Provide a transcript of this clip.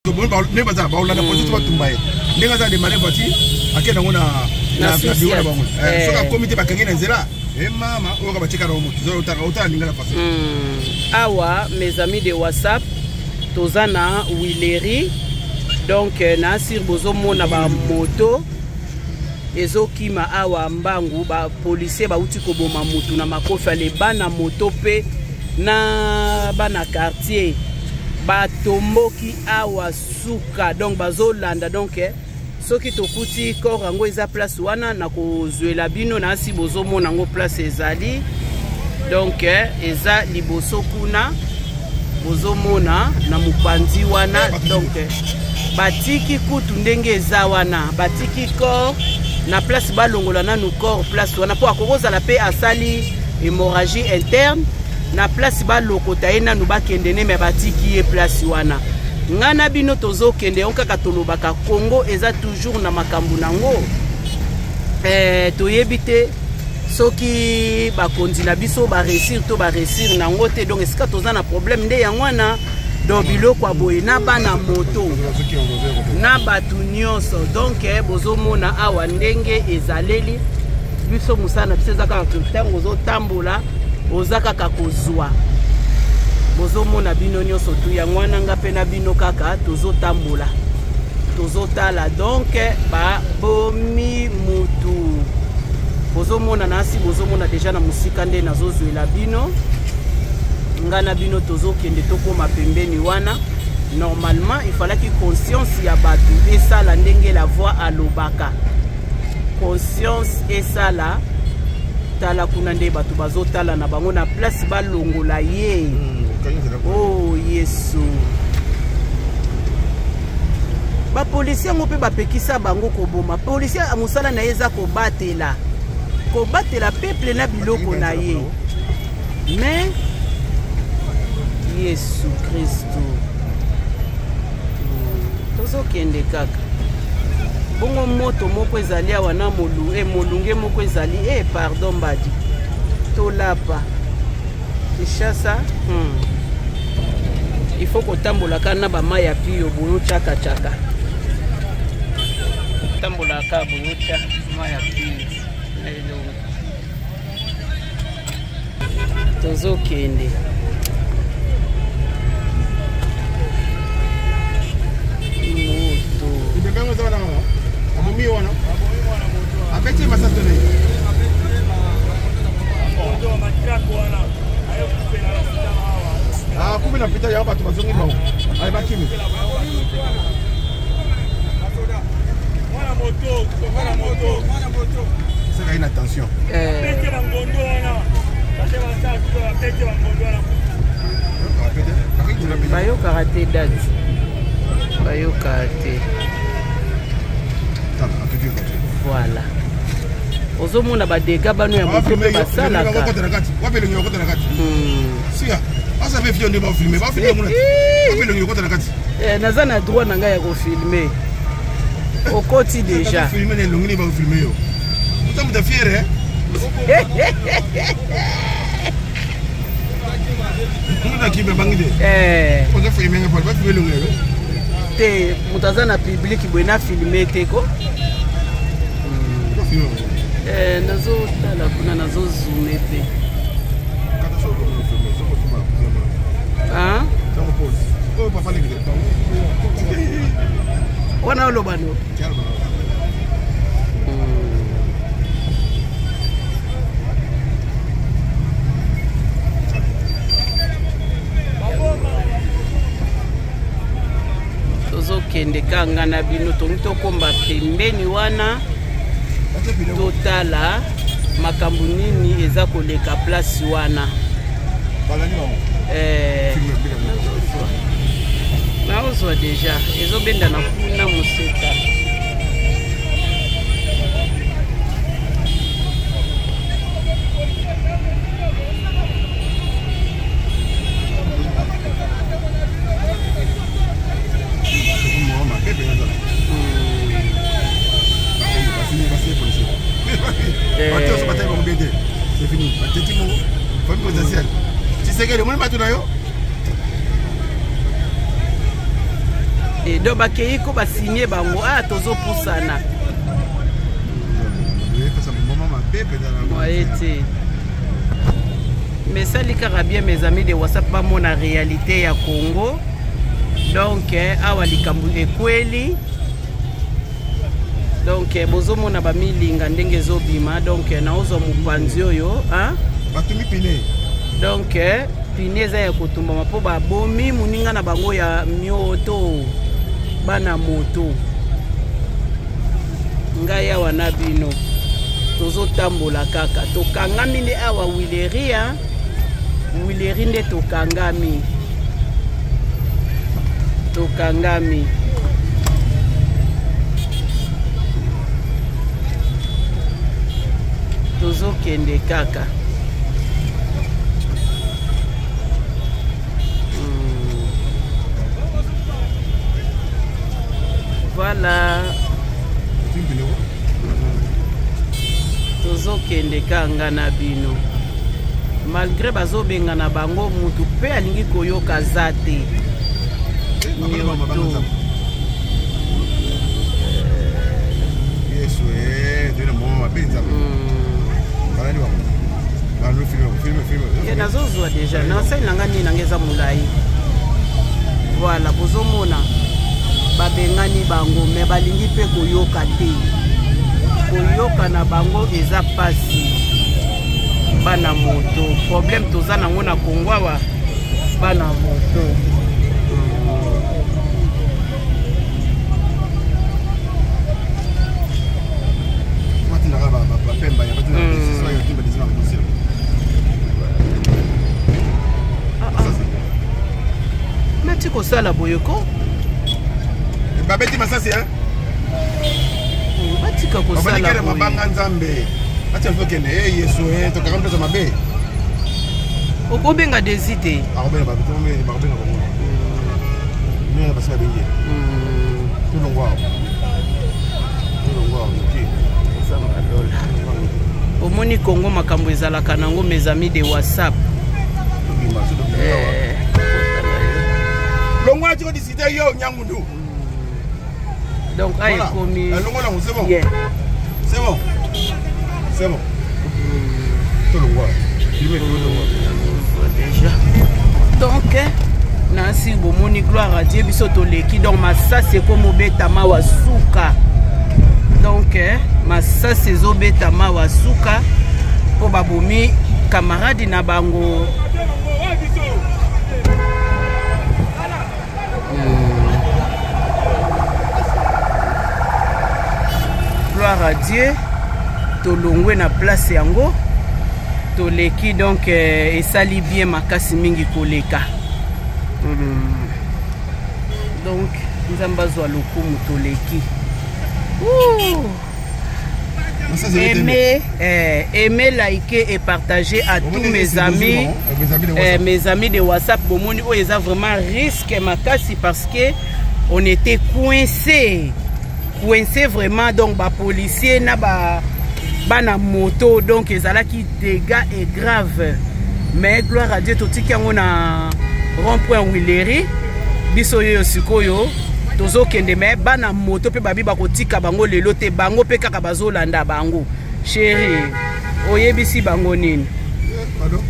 Ndenge baza baolanda polisi batumba ye ndenge aza demande voiture akende yango na biro na bango. Soki akomi te, bakangi na nzela. E mama oyo ka batika na moto otala lingala façon. Awa, mes amis de WhatsApp, toza na Huilerie. Donc na sir bozomona bamoto ezokima awa mbangu. Bapolisier bauti koboma mutu na makofi. Ale bana moto mpe na bana quartier batomboki awa suka. Donc bazolanda. Donc soki tokuti corps yango eza place wana, na kozwela bino. Na asi bozomona yango place ezali. Donc eza liboso kuna, bozomona na mopanzi wana. Donc batiki kutu ndenge eza wana, batiki corps na place. Balongola nanu corps place wana mpo akokozala mpe asali hémorragie interne na place. Balokota ye nanu, bakende ne me batiki ye place wana. Ngai na bino tozokende yango kaka. Tolobaka Congo eza toujours na makambo nango. Toyebi te soki bakonzi na biso baréussir to baréussir nango te. Donc esika toza na problème nde yango wana. Donc biloko ya boye na bana moto na bato nyonso. Donc bozomona awa ndenge ezaleli biso. Mosala na biso eza kaka ntango ozotambola, oza kaka kozwa. Bozomona bino nyonso tu yango wana. Nga mpe na bino kaka tozotambola, tozotala. Donc babomi mutu, bozomona na asi, bozomona déjà na mosika nde nazozwela bino. Nga na bino tozokende, tokóma pembeni wana. Normalement il fallaki conscience ya bato esala ndenge la voix alobaka, conscience esala. Tala kuna nde bato bazotala na bango na place balongola ye. Oh Yesu! Bapolisi yango mpe bapekisa bango koboma. Policier, mosala na ye eza kobatela peuple na biloko na ye. Mais Yesu Kristu! Tozokende kaka bongo. Moto moko ezali awa na molunge moko ezali. Pardon mbadi, tolapa Kinshasa. Il faut kotambolaka na bamai ya pio boyo chakachaka, tambolaka boyo tya mai ya pio na elongo. Tozokende moto. Abomi wana, abeti masasi na ye. Akufi na pita yango. Bato bazongi bango, aye bakimi. Mwana moto, mwana moto. Seka na tension. Pete bangondo wana, pete bangondo wana. Bayokaka te date, bayokaka te. Voilà, ozomona badégâts bano ya moto mpe basalaka. Wapi elongi okota na kati? Sika asafe fio nde bafilme, bafilme kuna. Wapi elongi okota na kati? Naza na droit na ngai ya kofilme. Okoti déjà. Filme na elongi nde bafilme yo. Otambuta fiere mutu bangi te. Oza filme nga, bafilme elongi na yo. Te, moto aza na public boye na filme te ko. Nazotala kuna, nazozoome mpe. Ah? Wana oloba no. Tozokende kanga na bino, tongi tokomba pembeni wana, totala makambo nini eza koleka place wana. Naozwa déjà, ezobenda na kuna moseka. C'est fini. Bateti moko famille présidentielle Tshisekedi, omoni bato na yo. E donc bakei ko basigne bango, ah, tozopusana. Moye te, mais esali kaka bien, mes amis de WhatsApp, bamona réalité ya Congo. Donc awa likambo ekweli. Donc bozomona bamilinga ndenge ezobima. Donc naozwa mopanzi oyo. Batumi pneu. Donc pneu eza ya kotumbama mpo babomi moninga na bango ya mioto, bana moto. Ngai awa na bino tozotambola kaka, tokangami nde awa Huileries, Huileries nde tokangami, tokangami. Tozokende kaka. Voilà, tozokende kanga na bino malgré bazobengana bango, mutu mpe alingi koyoka za te. Mioto. Yesu, toyena moma mabe, Nzambe. Balandi bango, bano filme, filme, filme. Ye nazozwa déjà, nasali na nga nini nanga eza molai. Voilà, bozomona babengani bango, me balingi mpe koyoka te. Koyoka na bango eza pasi. Bana moto, problème toza nango na Kongo awa, bana moto. Batindaka bapemba ya batinda. Ah, ah. Nati kosala boye ko. Babeti masasi. Batika kosala. Babalikele mabanga, Nzambe, atia tokende. E Yesu, tokaka mpeza mabe. Okobenga Desi te? Akobenga, bakobenga bango me basi babengi. Tolongwa awa, tolongwa awa oke. Nzambe. Omoni Kongo, makambo ezalaka nango, mes amis de WhatsApp. Tobima so, tobima awa. Longwa, tiko discuter yo nyangundu. Donc a ekomi. Longwa nango, c'est bon. Yeah. C'est bon, c'est bon, tolongwa, filme, tolongwa. Déjà, donc nasi bomoni, gloire à Dieu, biso toleki. Donc masasi ekomi obetama wa suka. Donc masasi ezobetama wa suka mpo babomi camarade na bango. Gloire à Dieu, tolongwe na place yango, toleki. Donc esali bien makasi mingi koleka. Donc Nzambe azwa lokumu, toleki. Ouh. Aimez, aimez, likez et partagez à tous mes amis, mes amis de WhatsApp. Bomoni oyo eza vraiment risque makasi parce que on était coincé, coincé vraiment. Donc ba policier na ba bana moto, donc ezalaki dégâts et grave. Mais gloire à Dieu, totiki yango na rond-point Huileries. Biso oyo sikoyo tozokende, me bana moto mpe babi bakotika bango lelo te. Bango mpe kaka bazolanda bango. Chéri, oyebisi bango nini? Pardon.